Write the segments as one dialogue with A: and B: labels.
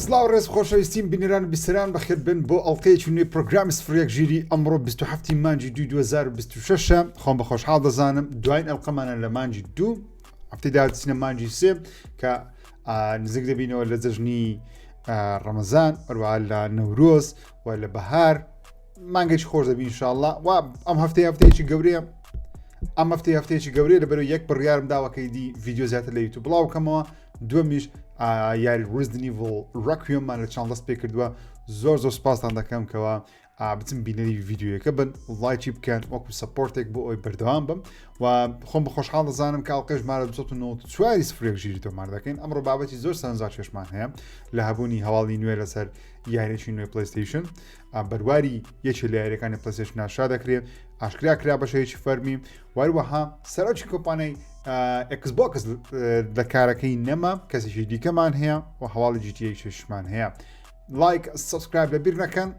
A: سڵاو ڕێز خۆشەویستیم بینەران و بیسەران بەخێر بن بۆ ئەڵلقەیەکی نوێی پرۆگرامی سفر یەک ژیری ئەمڕۆ 27 مانگی دوی 2026 خۆم بە خۆشحاڵ دەزانم دوایین ئەڵلقەمانە لە مانگی دوو هەفتەی داچینە مانگی سێ کە نزیک دەبینەوە لە جەژنی ڕەمەزان ئەروە لە نەورۆز و لە بەهار مانگێکی خۆش دەبی انشاءاللە و ئەم هەفتەیە هەفتەیەکی گەورەیە ئەم هەفتەیە هەفتەیەکی گەورەیە لەبەرەوە یەک بڕیارم داوەکەی دی ڤیددیو زیاتر لە یوتیوب بڵاو کەمەوە دووەمیش یاری Resident Evil Requiem مان لە channel دەست پێ کردووە زۆر زۆر سپاستان دەکەم کەەوە بچم بینەری ڤیددیوەکە بن لایکی بکەن وەکو support ێک بۆ ئەوی بەردەوام بم و خۆم بە خۆشحاڵ دەزانم کە ئەڵقەی ژمارە 294 سفرێک ژیری تۆمار دەکەین ئەمڕۆ بابەتی زۆر سەرنجڕاکێشمان هەیە لە هەبوونی هەواڵی نوێ لەسەر یاریی نوێ PlayStation بەرواری یەکێ لە یاریەکانی PlayStation ئاشکرا دەکرێت ئاشکرا کرا بە شێوەیەکی فەرمی وەروەها سەرۆکی کۆمپانیای Xbox لە کارەکەی نەما کەسێکی دیکەمان هەیە و هەواڵی GTA ششمان هەیە like subscribe لە بیر نەکەن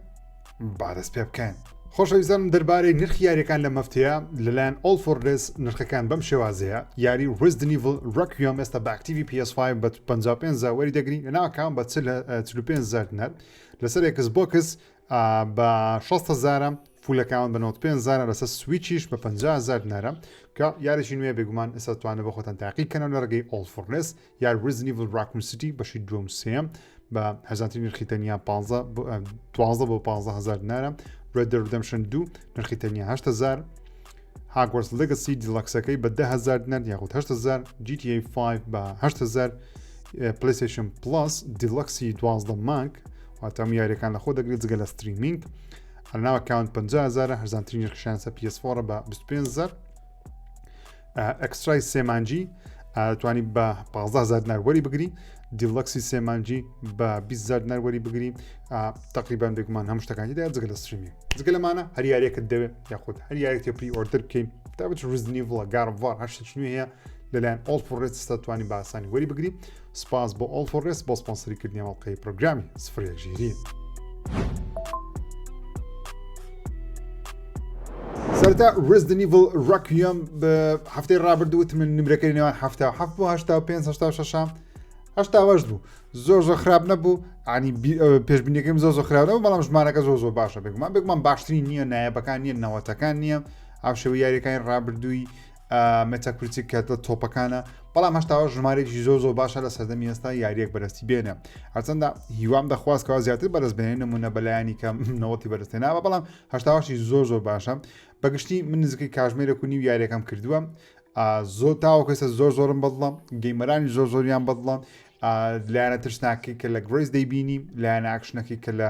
A: با دەست پێ بکەن. خۆشەویستانم دەربارەی نرخی یاریەکان لەم هەفتەیە لەلایەن All For Less نرخەکان بەم شێوازەیە یاری Resident Evil Requiem ئێستا بە active ی PS5 بە 55 هەزار وەری دەگری لەناو account بە 45 هەزار دینار لەسەر Xbox بە 6 هەزارە full account بە 95 هەزارە لەسەر Switch یش بە 50 هەزار دینارە کە یاریی نوێ بێگومان ئێستا توانە بە خۆتان تاقی کەنەوە لە ڕێگەی All For Less یار Resident Evil Raccoon City بەشی دووەم سێم بە هەزانترین نرخی تەنیا 12 بۆ 15 هزار دینارە Red Dead Redemption 2 نرخی تەنیا 8000 Hogwarts Legacy Deluxe ەکەی بە 10000 دینار یاخود 8000 GTA 5 بە 8000 PlayStation Plus Deluxe ی 12 مانگ واتە هەموو یاریەکان لە خۆ دەگرێت جگە لە streaming هەرناوە account 50000 هەرزانترین نرخیشیان سە PS4 بە 25000 extra ی سێ مانگی توانی بە 15000 دینار وەری بگری Deluxe ی سێ مانگی بە 200 دینار وەری بگری تقریبان بێگومان هەموو شتەکانی دا جگە لە streaming جگە لەمانە هەر یاریەکەت دەوێت یاخود هەر یاریێک pre-order بکەین تا بچ Resident Evil ە God of War هەر شتێکی نوێ هەیە لەلایەن All For Less توانی بە ئاسانی وەری بگری سپاس بۆ All For Less بۆ سپۆنسەری کردنی ئەڵقەی پرۆگرامی سفر یەک ژیری. سەرەتا Resident Evil Requiem هەفتەی ڕابردوو وتم من نمرەکەی نێوان 77 بۆ 85 86 88 بوو زۆر زۆر خراپ نەبوو ینی پێشبینیەکەم زۆر زۆر خراپ نەبوو بەڵام ژمارەکە زۆر زۆر باشە بێگومان بێگومان باشترین نییە نایەبەکان نییە نەوەتەکان نییە هاوشێوە یاریەکانی ڕابردووی Metacritic کە لە تۆپەکانە بەڵام هەشتاوە ژمارێکی زۆر زۆر باشە لە سەردەمی ئێستا یاریەک بەرەستی بێنە هەرچەندە هیوام دەخواست کەوا زیاتر بەرز بێنێ نمونە بەلایانی کەم نەوەتی بەرزێناوە بەڵام هەشتاوەشی زۆر زۆر باشە بەگشتی من نزیکەی کاژمێرێک و نیو یاریەکەم کردووە زۆر تاوەکەسە زۆر زۆرم بەدڵە gamer انی زۆر زۆریان بەدڵە لایەنە ترسناکەی کە لە گرێس دەیبینی لایەنە ئاکشنەکەی کە لە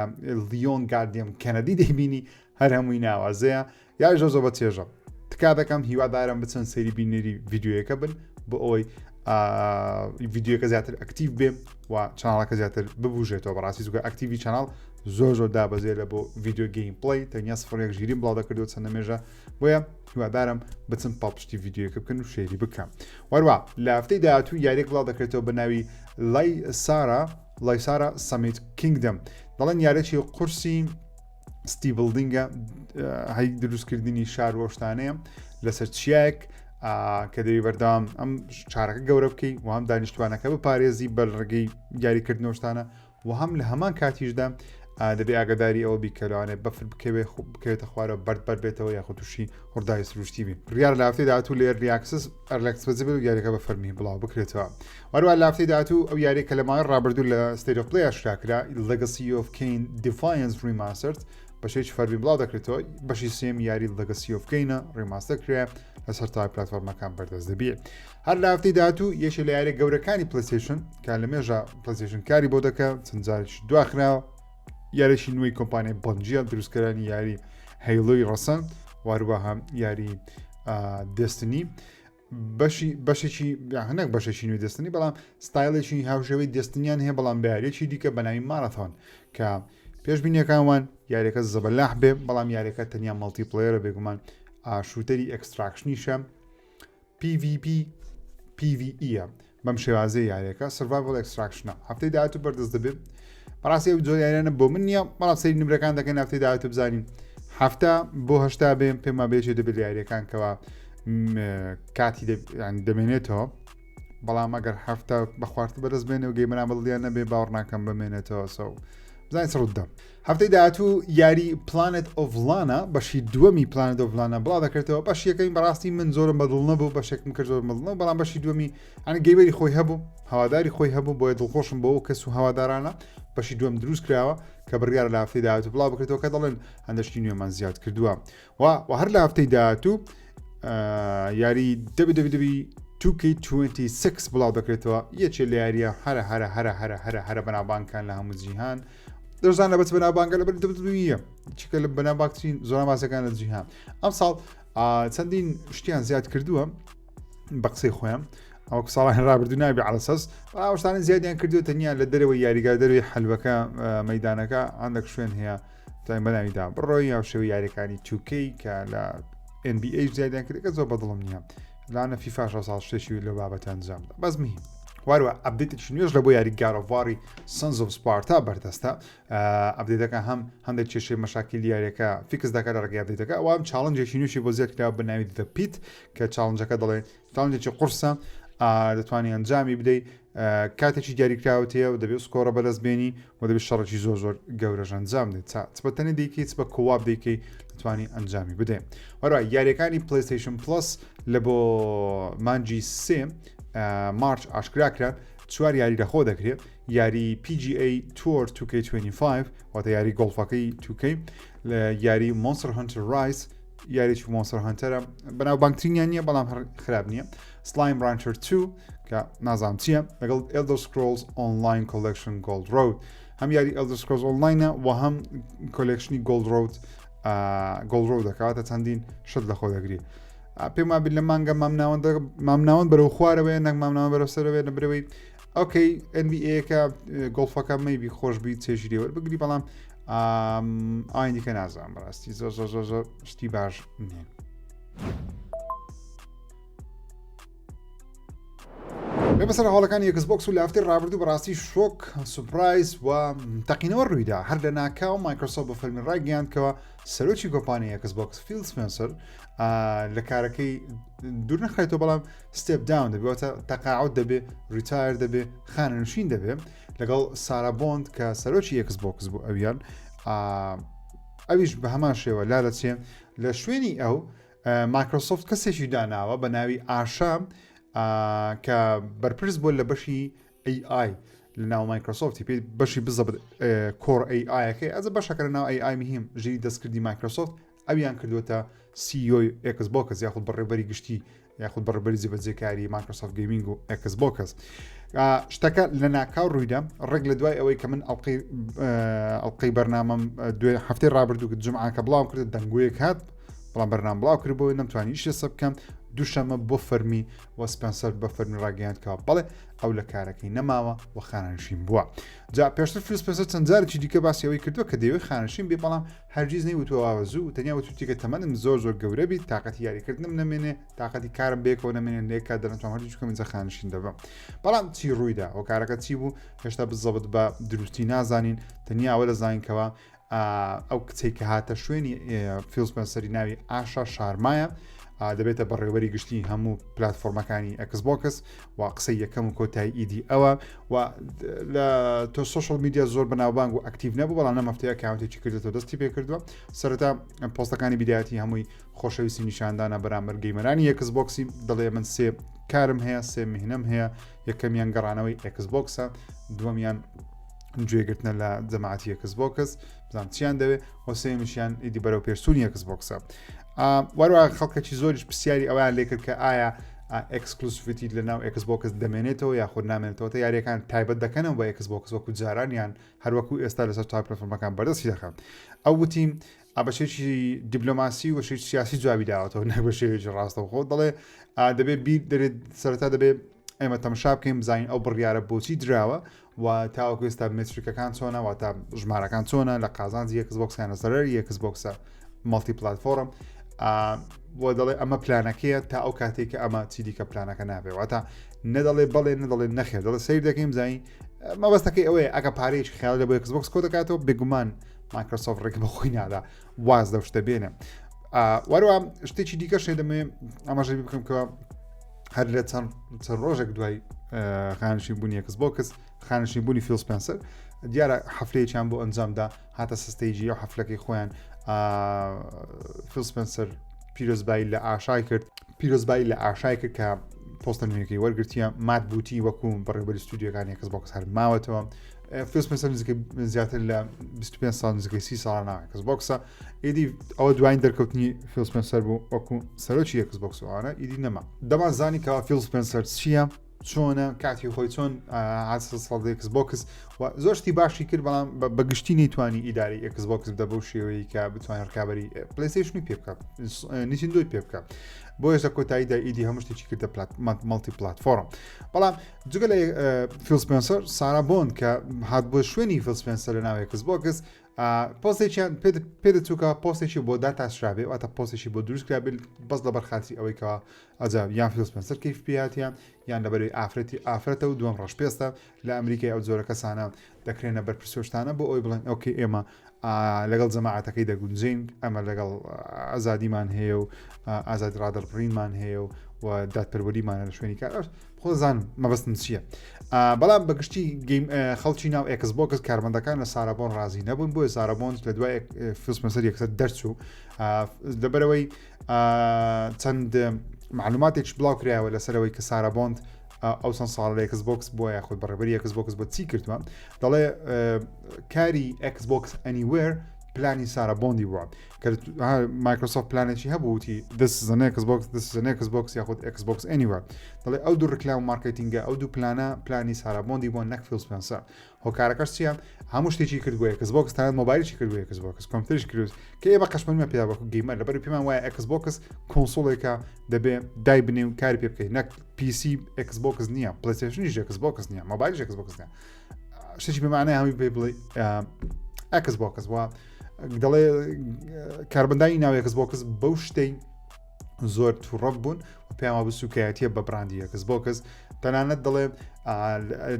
A: لیۆن گاردیەم کەنەدی دەیبینی هەر هەمووی ناوازەیە یاری زۆر زۆر بە چێژە تکا دەکەم هیوادارم بچن سەیری بینەری ڤیددیوەکە بن بۆ ئەوەی ڤیددیوەکە زیاتر active بێ و channel ەکە زیاتر ببوژێتەوە بەڕاستی زوگە active ی channel زۆر زۆر دابەزێ لە بۆ ڤیددیو gameplay تەنیا سفرێک ژیریم بڵاو دەکردەوە چەند نەمێژە بۆیە هیوادارم بچن پاڵپشتی ڤیددیوەکە بکەن و share ی بکەم وەروە لە هەفتەی داهاتوو یاریێک بڵاو دەکرێتەوە بە ناوی Lysara Lysara Summit Kingdom دەڵێن یارێکی قورسی city building ە هەی دروستکردنی شار و شتانەیە لەسەر چیایەک کە دەوی بەردەوام ئەم شارەکە گەورە بکەی و هەم دانیشتوانەکە بپارێزی بەر ڕێگەی یاریکردنەوە شتانە و هەم لە هەمان کاتیشدا دەبێ ئاگداری ئەوە بیکەلوانێ بەفر بکەوێ بکەوێتە خوارەوە بەرد بەر بێتەوە یاخود تووشی ڕووداوی سروشتی بی بڕیار لە هەفتەی داهاتوو لە early access early access بێت یاریەکە بە فەرمی بڵاو بکرێتەوە وەروە لە هەفتەی داهاتوو ئەو یاریە کە لە ماوەی ڕابردوو لە State of Play ئاشکرا کرا Legacy of Kain Defiance Remastered بەشێکی فەرمی بڵاو دەکرێتەوە بەشی سێم یاری Legacy of Kain ە remaster کرێ لەسەر تای پلاتفۆرمەکان بەردەست دەبێت هەر لە هەفتەی داهاتوو یەکێ لە یاریە گەورەکانی PlayStation کە لە مێژە PlayStation کاری بۆ دەکە چەند جارێکی دواخراوە یاریی نوێی کۆمپانیای Bungie یە دروستکەرانی یاری Halo ی ڕەسەن واروەها یاری Destiny بەشی بەشێکی هەنێک بەشێکی نوێی Destiny بەڵام ستایلێکی هاوشێوەی Destiny یان هەیە بەڵام بە یاریەکی دیکە بە ناوی Marathon کە پێشبینیەکان وان یاریەکە زەبەلاح بێ بەڵام یاریەکە تەنیا multiplayer ە بێگومان shooter ی extraction یشە PvP PvE ە بەم شێوازەی یاریەکە survival extraction ە هەفتەی داهاتوو بەردەست دەبێت بەڕاستی ئەو جۆر یاریانە بۆ من نییە بەڵام سەیری نمرەکان دەکەین هەفتەی داهاتوو بزانین هەفتە بۆ هەشتا بێ پێم وا بێ دەبێت یاریەکان کەوا کاتی دەمێنێتەوە. بەڵام ئەگەر هەفتا بەخوارد بەدەست بێنێ و gamer ان بەدڵیان نەبێ باوەڕ ناکەم بمێنێتەوە so بزانین چ ڕوودەدا. هەفتەی داهاتوو یاری Planet of Lana بەشی دووەمی Planet of Lana بڵاو دەکرێتەوە بەش یەکەمی بەڕاستی من زۆرم بەدڵ نەبوو بەشێکم کرد زۆرم بەدڵ نەبوو بەڵام بەشی دووەمی ئەنی gamer ی خۆی هەبوو هەواداری خۆی هەبوو بۆیە دڵخۆشم بۆ کەس و هەوادارانە بەشی دووەم دروست کراوە کە بڕیار لە هەفتەی داهاتوو بڵاو بکرێتەوە کە دەڵێن هەندەشتی نوێمان زیاد کردووە و و هەر لە هەفتەی داهاتوو یاری WWE 2K26 بڵاو دەکرێتەوە یەکێ لە یاریە هەرە هەرە هەرە هەرە هەرە هەرە بەناوبانکان لە هەموو جیهان دەزان لە بەچ بەناوبانگە لە بەر WWE چکە لە بەناوباکترین زۆرانبازەکان لە جیهان ئەم ساڵ چەندین شتیان زیاد کردووە بە قسەی خۆیان ئەو ساڵان ڕابردوو نابی عەلەسەس ئاوشتانە زیادیان کردو تەنیا لە دەرەوەی یاریگا دەروی حلبەکە مەدانەکە هەندێک شوێن هەیە تایم بەناویدا بڕۆی یا شێوە یاریەکانی 2K کە لە NBA زیادیان کرد کە زۆر بەدڵم نییە لانە فیفا ساڵ شتێکی لەو بابەتە ئەنجامدا بەس مهم واروە update ێکی نوێش لە بۆ یاری God of War ی Sons of Sparta بەردەستە update ەکە هەم هەندێک کێشەی مەشاکیل یاریەکە fix دەکات لە ڕێگەی update ەکە ئەوام challenge ێکی نوێشی بۆ زیاد کرا بە ناوی The Pit کە challenge ەکە دەڵێ challenge ێکی قورسە دەتوانانی ئەنجامی بدەیت کاتێکی دیاریکراوت هەیە و دەبێت score ە بەدەست بێنی و دەبێت شەڕێکی زۆر زۆر گەورەش ئەنجام دێت چ بە تەنێ دیکەی چ بە co-op دیکەی دەتوانانی ئەنجامی بدەێت وەرە یاریەکانی PlayStation Plus لە بۆ مانجی سێ March ئاشکرا کران چوار یاری لەخۆ دەکرێت یاری PGA Tour 2K25 واتە یاری گۆڵفەکەی 2K لە یاری Monster Hunter Rise یاریی Monster Hunter ە بەناو بانکترینیان نییە بەڵام هەر خراپ نییە Slime Rancher 2 کە نازانم چییە لەگەڵ Elder Scrolls Online Collection Gold Road هەم یاری Elder Scrolls Online ە و هەم collection ی Gold Road Gold Road دەکاتە چەندین شت لە خۆ دەگری پێم وابی لە مانگە مامناوەندە مامناوەند بەرەو خوارەوەی نەک مامناوە بەرەو سەرەوەی لە برەوەی okay NBA کە گۆڵفەکە maybe خۆشببی چێژی لێوەر بگری بەڵام ئاین دیکە نازانم بەڕاستی زۆر زۆر زۆر زۆر شتی باش نییە. بێ بەسەر هەواڵەکانی Xbox و لە هەفتەی ڕابردوو بەڕاستی shock surprise و تەقینەوە ڕوویدا هەر لە ناکاو مایکرۆسۆفت بە فەرمی ڕایگەیاندکەوە سەرۆکی کۆمپانیای Xbox فیل سپێنسەر لە کارەکەی دوور نەخرێتەوە بەڵام step down دەبێتە تەقاعد دەبێ retire دەبێ خانەنشین دەبێ لەگەڵ سارا بۆند کە سەرۆکی Xbox بوو ئەویان ئەویش بە هەمان شێوە لا دەچێ لە شوێنی ئەو مایکرۆسۆفت کەسێکی داناوە بە ناوی ئاشا کە بەرپرس بووە لە بەشی AI لە ناو مایکرۆسۆفتی پێی بەشی بزەبت Core AI ەکەی ئەزە بەشەکە لە ناو AI مهم ژیری دەستکردی مایکرۆسۆفت ئەویان کردوێتە CEO ی Xbox یاخود بەڕێوبەری گشتی یاخود بەڕێوبەری جێبەجێکاری مایکرۆسۆفت Gaming و Xbox شتەکە لە ناکاو ڕوویدا ڕێک لە دوای ئەوەی کە من ئەڵلقەی ئەڵلقەی بەرنامەم دوێ هەفتەی ڕابردوو جمعاکە بڵاو کرد دەنگۆیەک هات بەڵام بەرنام بڵاو کرد بۆی نەمتوانی ئیشێ سە بکەم دووشەمە بۆ فەرمی و سپەنسەر بە فەرمی ڕاگەیاند کە بەڵێ ئەو لە کارەکەی نەماوە و خانەنشین بووە جا پێشتر فیل سپێنسەر چەند جارێکی دیکە باسی ئەوەی کردووە کە دەیەوێت خانەنشین بێ بەڵام هەرگیز نەیوتووە واوە زوو تەنیا وتوویەتی کە تەمەنم زۆر زۆر گەورە بیت تاقەتی یاریکردنم نەمێنێ تاقەتی کارم بەیەکەوە نەمێنێ لە یەک کات دەنەتوانم هەرچی بکەم ئینجا خانەنشین دەبم بەڵام چی ڕوویدا هۆکارەکە چی بوو هێشتا بزەبت بە دروستی نازانین تەنیا ئەوە دەزانین کەوا ئەو کچەی کە هاتە شوێنی فیل سپێنسەری ناوی ئاشا شارمایە دەبێتە بەڕێوەری گشتی هەموو پلتفۆرمەکانی Xbox و قسەی یەکەم و کۆتایی ئیدی ئەوە و لە تۆ social media زۆر بەناوبانگ و active نەبوو بەڵام لەم هەفتەیە account ێکی کردێتەوە دەستی پێکردووە سەرەتا پۆستەکانی بیدایەتی هەمووی خۆشەویستی نیشاندانە بەرامبەر gamer انی Xbox ی دەڵێ من سێ کارم هەیە سێ مهنەم هەیە یەکەمیان گەڕانەوەی Xbox ە دووەمیان گوێگرتنە لە جەماعەتی Xbox بزانام چیان دەوێ و سێمیشیان ئیدی بەرەو پێشچوونی Xbox ە وەروە خەڵکەکی زۆریش پرسیاری ئەویان لێکرد کە ئایا exclusivity لە ناو Xbox دەمێنێتەوە یاخود نامێنێتەوە تا یاریەکان تایبەت دەکەنەوە بە Xbox وەکو جارانیان هەروەکو ئێستا لەسەر تا پلاتفۆرمەکان بەردەستی دەخەن ئەو وتی بە شێوەیەکی دیبلۆماسی و شێوەیەکی سیاسی جوابی داوەتەوە نەک بە شێوەیەکی ڕاستەوخۆ دەڵێ دەبێ بیر دەرێت سەرەتا دەبێ ئێمە تەمشا بکەین بزانین ئەو بڕیارە بۆچی دراوە و تاوەکو ئێستا metric ەکان چۆنە واتە ژمارەکان چۆنە لە قازانجی Xbox یانە زەرەری Xbox ە multi platform بۆ دەڵێ ئەمە پلانەکەیە تا ئەو کاتێک کە ئەمە چی دیکە پلانەکە نابێ واتە نەدەڵێ بەڵێ نەدەڵێ نەخێر دەڵێ سیر دەکەین بزانین مەبەستەکەی ئەوەیە ئەگە پارەیەکی خیال لە بۆ Xbox کۆ دەکاتەوە بێگومان مایکرۆسۆفت ڕێک بە خۆی نادا واز لەو شتە بێنێ وەروە شتێکی دیکە شێ دەمێ ئاماژە بکەم کە. هەر لە چەند چەند ڕۆژێک دوای خانشین بوونی ئێکس بۆکس خانشین بوونی فیل سپنسەر دیارە حەفلەیەکیان بۆ ئەنجامدا هاتە stage ی ئەو حەفلەکەی خۆیان فیل سپنسەر پیرۆزبایی لە ئاشای کرد پیرۆزبایی لە ئاشای کرد کە پۆستە نوێیەکەی وەرگرتیە مات بوتی وەکو بەڕێوبەری ستودیۆکانی ئێکس بۆکس هەر ماوەتەوە فیل سپنسەر نزیکەی زیاتر لە 25 ساڵ نزیکەی 30 ساڵ ناوە ئێکس بۆکسە ئیدی ئەوە دوایین دەرکەوتنی فیل سپنسەر بوو وەکو سەرۆکی ئێکس بۆکسوانە ئیدی نەما. دەمان زانی کەوا فیل سپنسەر چییە چۆنە کاتی خۆی چۆن ساڵ ئێکس بۆکس و زۆر شتی باشی کرد بەڵام بە گشتی نەیتوانی ئیداری ئێکس بۆکس بدە بەو شێوەیە کە بتوانێت ڕکابی پلیستشنی پێ بکات نیتندۆی پێ بکات بۆیە لە کۆتاییدا ئیدی هەموو شتێکی کردە multi platform بەڵام جگە لە فیل سپنسەر سارا بۆند کە هات بۆ شوێنی فیل سپنسەر لە ناو ئێکس بۆکس پۆستێکیان پێدەچووکە پۆستێکی بۆ داتاشرابێ واتە پۆستێکی بۆ دروست کرابێت بەس لەبەر خاتری ئەوەی کەوا ئەجا یان فیل سپنسەر کەیف پێاتیان یان لەبەروی ئافرەتی ئافرەتە و دووەم ڕەشپێستە لە ئەمریکای ئەو جۆرە کەسانە دەکرێنە بەرپرسۆشتانە بۆ ئەوی بڵێن okay ئێمە لەگەڵ جەماعەتەکەی دەگونجین ئەمە لەگەڵ ئازادیمان هەیە و ئازادی ڕادەربڕینمان هەیە و و دادپەروەریمانە لە شوێنی کار خۆ زانم مەبەستم چییە بەڵام بەگشتی خەڵکی ناو ئێکس بۆکس کارمەندەکان لە سارابۆن ڕازی نەبوون بۆیە سارابۆن لە دوای فیل سپنسەر یەکسەر دەرچوو لەبەرەوەی چەند معلوماتێک بڵاو کرایەوە لەسەرەوەی کە سارابۆند ئەو چەند ساڵ لە ئێکس بۆکس بۆ یاخود بەڕێبەری ئێکس بۆکس بۆ چی کردووە دەڵێ کاری ئێکس بۆکس ئەنیوێر پلانی سارا بۆندی بووە کە مایکرۆسۆفت پلانێکی هەبوو وتی this is an Xbox this is an Xbox یاخود Xbox Anywhere دەڵێ ئەو دوو ڕکلام و مارکێتینگە ئەو دوو پلانە پلانی سارا بۆندی بۆ نەک فیل سپنسەر هۆکارەکەش چییە هەموو شتێکی کرد بۆ ئێکس بۆکس تەنانەت مۆبایلشی کرد بۆ ئێکس بۆکس کۆمپیوتەریش کرد کە ئێمە قەشمەرمان پێدا وەکو gamer لەبەر پێمان وایە ئێکس بۆکس console ێکە دەبێ دای بنێ و کاری پێ بکەیت نەک PC ئێکس بۆکس نییە پلەیستەیشنیش ئێکس بۆکس نییە مۆبایلیش ئێکس بۆکس نییە شتێکی بەمانای هەمووی پێ بڵێ ئێکس بۆکس وە دەڵێ کاربندانی ناو ئێکس بۆکس بەو شتەی زۆر تووڕە بوون و پێیان وابوو سوکایەتیە بە براندی ئێکس بۆکس تەنانەت دەڵێ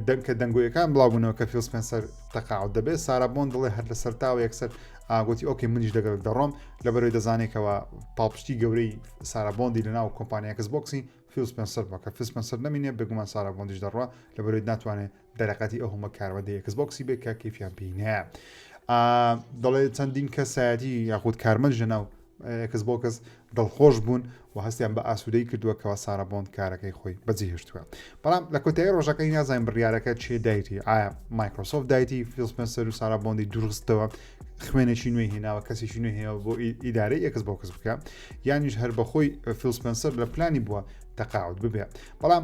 A: دەنکە دەنگۆیەکان بڵاوبوونەوە کە فیل سپنسەر تەقاعد دەبێت سارا بۆن دەڵێ هەر لە سەرتاوە یەکسەر ئاگوتی okay منیش دەگەڵ دەڕۆم لەبەرەوەی دەزانێتەوە پاڵپشتی گەورەی سارا بۆندی لەناو کۆمپانیا ئێکس بۆکسی فیل سپنسەر بووە کە فیل سپنسەر نەمینێ بێگومان سارا بۆندیش دەڕوا لەبەرەوەی ناتوانێت دەرەقەتی ئەو هەمە کارمەندەی ئێکس بۆکسی بێت کە کەیفیان پێی نایە دەڵێ چەندین کەسایەتی یاخود کارمەند ژەناو ئێکس بۆکس دڵخۆش بوون و هەستیان بە ئاسوودەی کردووە کەوا سارا بۆند کارەکەی خۆی بەجێ هێشتووە بەڵام لە کۆتایی ڕۆژەکەی نازانین بڕیارەکە چێ دایتی ئایا مایکرۆسۆفت دایتی فیل سپنسەر و سارا بۆندی دوورخستەوە خوێنێکی نوێی هێناوە کەسێکی نوێ هێناوە بۆ ئیدارەی ئێکس بۆکس بکە یانیش هەر بەخۆی فیل سپنسەر لە پلانی بووە تەقاعد ببێ بەڵام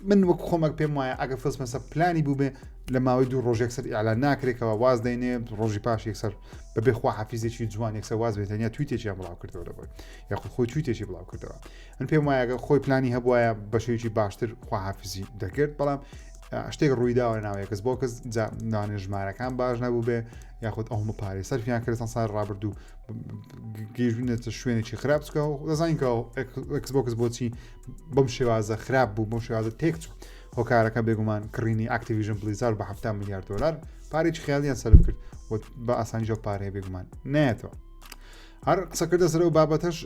A: من وەک خۆمەک پێم وایە ئەگە فیل سپنسەر پلانی بووبێ لە ماوەی دوو ڕۆژ یەکسەر ئیعلان ناکرێتەوە واز دەینێ ڕۆژی پاش یەکسەر بەبێ خوا حافیزێکی جوان یەکسەر واز بێت تەنیا تویتێکیان بڵاو کردەوە لەبەر یاخود خۆی تویتێکی بڵاو کردەوە من پێم وایە ئەگەر خۆی پلانی هەبوایە بە شێوەیەکی باشتر خواحافیزی دەکرد بەڵام شتێک ڕوویداوە ناو ئێکس بۆکس نانێ ژمارەکان باش نەبوو بێ یاخود ئەو هەموو پارەی سەرفیان کرد چەند ساڵ ڕابردوو گەیشتونەتە شوێنێکی خراپ چکە دەزانین کە ئێکس بۆکس بۆچی بەم شێوازە خراپ بوو بەم شێوازە تێک چوو هۆکارەکە بێگومان کڕینی ئاکتیڤیژن بلیزار بە 70 میلیارد دلار پارێکی خیالیان سەرف کرد و بە ئاسانیشەوە پارەیە بێگومان نایەتەوە هەر قسەکردە سەر ئەو بابەتەش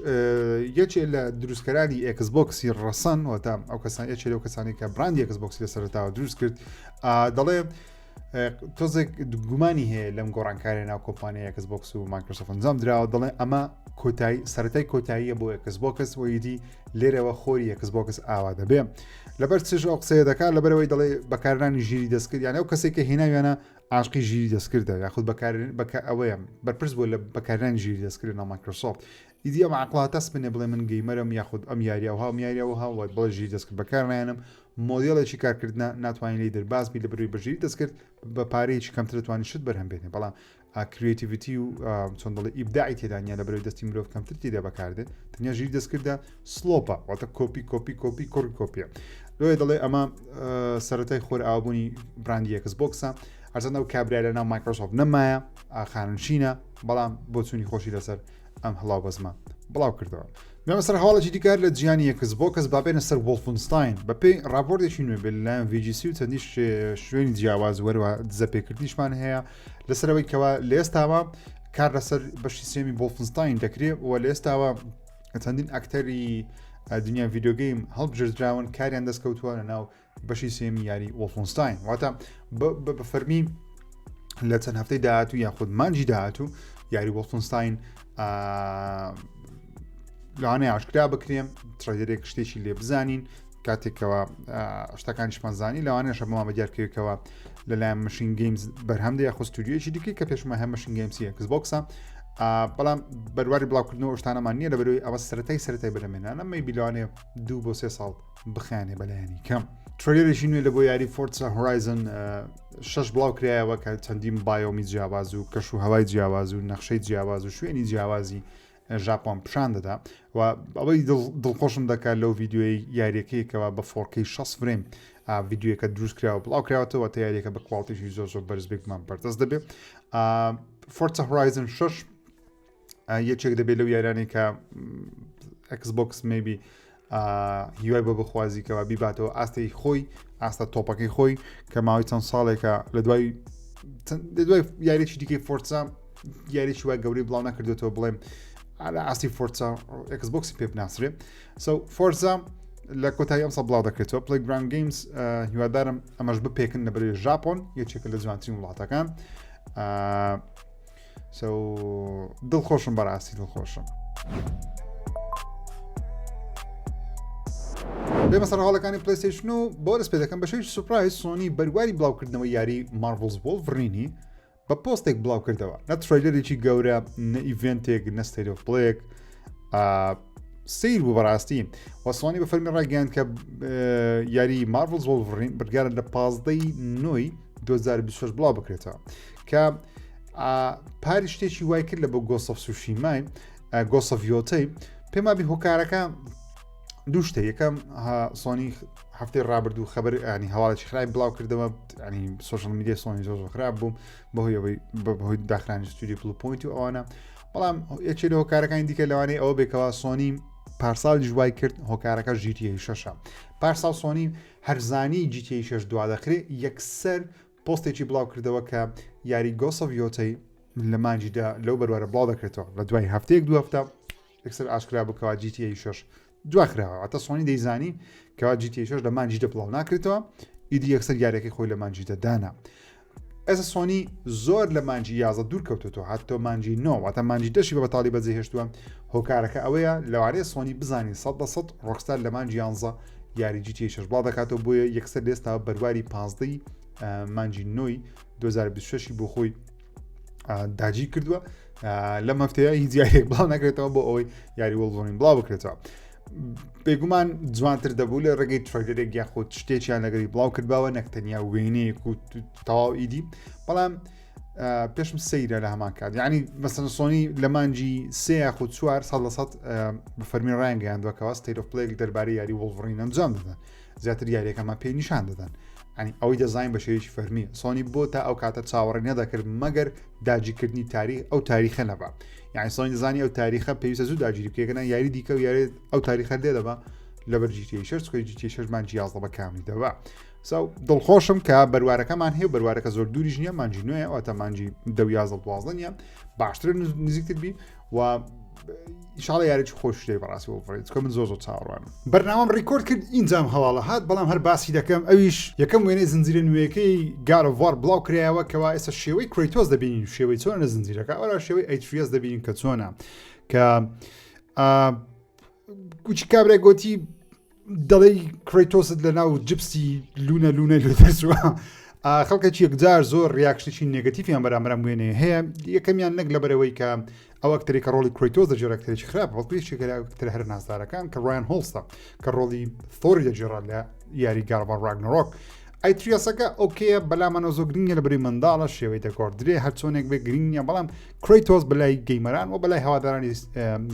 A: یەکێ لە دروستکەرانی ئێکس بۆکسی ڕەسەن واتە ئەو کەسان یەکێ لەو کەسانی کە براندی ئێکس بۆکسی لە سەرەتاوە دروست کرد دەڵێ تۆزێک گومانی هەیە لەم گۆڕانکاری ناو کۆمپانیا ئێکس بۆکس و مایکرۆسۆفت ئەنجام دراوە دەڵێ ئەمە کۆتایی سەرەتای کۆتاییە بۆ ئێکس بۆکس و ئیدی لێرەوە خۆری ئێکس بۆکس ئاوا دەبێ لەبەر چش ئەو قسەیە دەکات لەبەرەوەی دەڵێ بەکارنانی ژیری دەستکرد یان ئەو کەسێک کە هێناویانە عاشقی ژیری دەستکردە یاخود بەکار بەکە ئەوەیە بەرپرس بووە لە بەکارهێنانی ژیری دەستکرد ناو مایکرۆسۆفت ئیدی ئەم عقڵاتە سپنێ بڵێ من gamer م یاخود ئەم یاری ئەوها ئەم یاری ئەوها وە بڵێ ژیری دەستکرد بەکارنایەنم مۆدێڵێکی کارکردنە ناتوانین لێی دەرباز بی لە بەروی بە ژیری دەستکرد بە پارەیەکی کەمتر دەتوانین شت بەرهەم بێنێ بەڵام creativity و چۆن دەڵێ ئیبداعی تێدا نییە لە بەرەوەی دەستی مرۆڤ کەمتر تێدا بەکاردێت تەنیا ژیری دەستکردە سلۆپە واتە کۆپی کۆپی کۆپی کوڕی کۆپیە لۆیە دەڵێ ئەمە سەرەتای خۆر ئاوبوونی براندی ئێکس بۆکسە هەرچەند ئەو کابرای لە ناو مایکرۆسۆفت نەمایە خاننشینە بەڵام بۆچوونی خۆشی لەسەر ئەم هەڵاو بەزمە بڵاو کردەوە بێمە سەر هەواڵێکی دیکار لە جیانی ئێکس بۆکس بابێنە سەر وۆڵفنستاین بەپێی راپۆرتێکی نوێ بێت لەلایەن VGC و چەندی شوێنی جیاواز وەروە دزەپێکردنیشمان هەیە لەسەرەوەی کەوا لە ئێستاوە کار لەسەر بەشی سێمی وۆڵفنستاین دەکرێت و لە ئێستاوە چەندین ئەکتەری دنیای video game هەڵبژێردراون کاریان دەستکەوتووە لە ناو بەشی سێمی یاری Wolfenstein واتە بە فەرمی لە چەند هەفتەی داهاتوو یاخود مانجی داهاتوو یاری Wolfenstein لەوانەیە ئاشکرا بکرێن trailer ێک شتێکی لێ بزانین کاتێکەوە شتەکانیشمان زانی لەوانەیە بەمان بە دیارکەوێکەوە لەلایەن MachineGames بەرهەم دە یاخود ستودیۆیەکی دیکە کە پێشمە هەم MachineGames ی Xbox ە بەڵام بەرواری بڵاوکردنەوە شتانەمان نییە لە بەرەوەی ئەوە سەرەتای سەرەتای بەرەمێنانە maybe لەوانەیە دوو بۆ سێ ساڵ بخایەنێ بەلایەنی کەم. trailer ێکی نوێ لە بۆ یاری Forza Horizon شەش بڵاو کرایەوە کە چەندین biome ی جیاواز و کەش و هەوای جیاواز و نەخشەی جیاواز و شوێنی جیاوازی ژاپۆن پیشان دەدا و ئەوەی دڵخۆشم دەکات لەو ڤیدیۆی یاریەکەیەکەوە بە 4K 60 frame ڤیدیۆیەکە دروست کراوە بڵاو کراوەتەوە تا یاریەکە بە quality شی زۆر زۆر بەرز بێگومان بەردەست دەبێت Forza Horizon 6 یەکێک دەبێت لەو یارانەی کە Xbox maybe هیوای بۆ بخوازی کەوا بیباتەوە ئاستەی خۆی ئاستە top ەکەی خۆی کە ماوەی چەند ساڵێکە لە دوای لە دوای یاریی دیکەی Forza یاریی وای گەوری بڵاو نەکردێتەوە بڵێم لە ئاستی Forza Xbox ی پێ بناسرێ so Forza لە کۆتایی ئەمساڵ بڵاو دەکرێتەوە Playground Games هیوادارم ئەمەش بپێکن لە بەرەی ژاپۆن یەکێکە لە جوانترین وڵاتەکان so دڵخۆشم بەڕاستی دڵخۆشم. بێمە سەر هەواڵەکانی PlayStation و بۆ دەست پێ دەکەم بە شێوەیەکی surprise سۆنی بەرواری بڵاوکردنەوەی یاری Marvel's Wolverine ی بە پۆستێک بڵاو کردەوە نە trailer ێکی گەورە نە event ێک نە State of Play ک سیر بوو بەڕاستی و سۆنی بە فەرمی ڕاگەیان کە یاری Marvel's Wolverine بڕیارە لە پازدەی نۆی 2026 بڵاو بکرێتەوە کە پاری شتێکی وای کرد لە بۆ Ghost of Tsushima ی Ghost of Yotei پێما بی هۆکارەکە دوو شتە یەکەم سۆنی هەفتەی ڕابردوو خبر ینی هەواڵێکی خراپ بڵاو کردەوە ینی social media سۆنی زۆر زۆر خراپ بوو بەهۆی ئەوەی بەهۆی داخرانی ستودیو Bluepoint و ئەوانە بەڵام یەکێ لە هۆکارەکانی دیکە لەوانەیە ئەوە بێکەوە سۆنی پارساڵیش وای کرد هۆکارەکە GTA شەشە پارساڵ سۆنی هەرزانی GTA شەش دوا دەخرێ یەکسەر پۆستێکی بڵاو کردەوە کە یاری Ghost of Yotei لە مانجیدا لەو بەروارە بڵاو دەکرێتەوە لە دوای هەفتەیەک دو هەفتە یەکسەر ئاشکرا بکەوە GTA 6 دواخراوە واتە سۆنی دەیزانی کەوا GTA 6 لە مانجیدا بڵاو ناکرێتەوە ئیدی یەکسەر یاریەکەی خۆی لە مانجیدا دانا ئێستا سۆنی زۆر لە مانجی 11 دوور کەوتێتەوە هاتۆ مانجی 9 واتە مانجی دەشی بە بەتاڵی بەجێ هێشتووە هۆکارەکە ئەوەیە لەوانەیە سۆنی بزانین 100 بە 100 Rockstar لە مانجی 11 یاری GTA 6 بڵاو دەکاتەوە بۆیە یەکسەر لێستا بەرواری 15 مانجی نۆی 2026 بۆ خۆی داگیر کردووە لەم هەفتەیە هیچ یاریێک بڵاو نەکرێتەوە بۆ ئەوەی یاری Wolverine بڵاو بکرێتەوە بێگومان جوانتر دەبوو لە ڕێگەی trailer ێک یاخود شتێکیان لەگەری بڵاو کردباوە نەک تەنیا وێنەیەک و تەواو ئیدی بەڵام پێشم سەیرە لە هەمان کات یعنی مەسەن سۆنی لە مانجی سێ یاخود چوار ساڵ لە سەد بە فەرمی ڕایانگەیاندووەکەوە State of Play ێک دەربارەی یاری Wolverine ئەنجام دەدەن زیاتر یاریەکەمان پێ نیشان دەدەن ئەنی ئەوەی دەزانین بە شێوەیەکی فەرمی سۆنی بۆ تا ئەو کاتە چاوەڕێ نەدەکرد مەگەر داگیرکردنی تاریخ ئەو تاریخە نەبا یعنی سۆنی دەزانی ئەو تاریخە پێویستە زوو داگیری بکەێتە یاری دیکە و یاری ئەو تاریخە لێ دەبا لەبەر GTA 6 چونکە GTA 6 مانجی 11 بە کامی دەبا so دڵخۆشم کە بەروارەکەمان هەیە بەروارەکە زۆر دووریش نییە مانجی نوێ واتە مانجی دە یازدە دوازدە نییە باشتر نزیکتر بی و ئیشاڵە یاریی خۆش شتێک بەڕاستی Wolverine چکە من زۆر زۆر چاوەڕوانم بەرنامەم record کرد ئینجام هەواڵە هات بەڵام هەر باسی دەکەم ئەویش یەکەم وێنەی زنجیرە نوێیەکەی God of War بڵاو کرایەوە کەوا ئێستا شێوەی Kratos دەبینین شێوەی چۆنە لە زنجیرەکە ئەوە شێوەی Atreus دەبینین کە چۆنە کە کوچی کابرای گۆتی دەڵێی Kratos ت لە ناو جپسی لونە لونە لە دەرچووە خەڵکێکی یەکجار زۆر reaction ێکی negative یان بەرامبەرم وێنەیە هەیە یەکەمیان نەک لەبەرەوەی کە ئەو ئەکتەری کە ڕۆڵی Kratos دەگێڕێ ئەکتەرێکی خراپ بەڵکو یەکێکە لە ئەکتەرە هەرە نازدارەکان کە Ryan Hoost ە کە ڕۆڵی Thor ی دەگێڕا لە یاری God of War Ragnarok Atreus ەکە okay ە بەلامانەوە زۆر گرنگە لە بەری منداڵە شێوەی دەگۆڕدرێ هەرچۆنێک بێ گرنگ نییە بەڵام Kratos بەلای gamer ان و بەلای هەوادارانی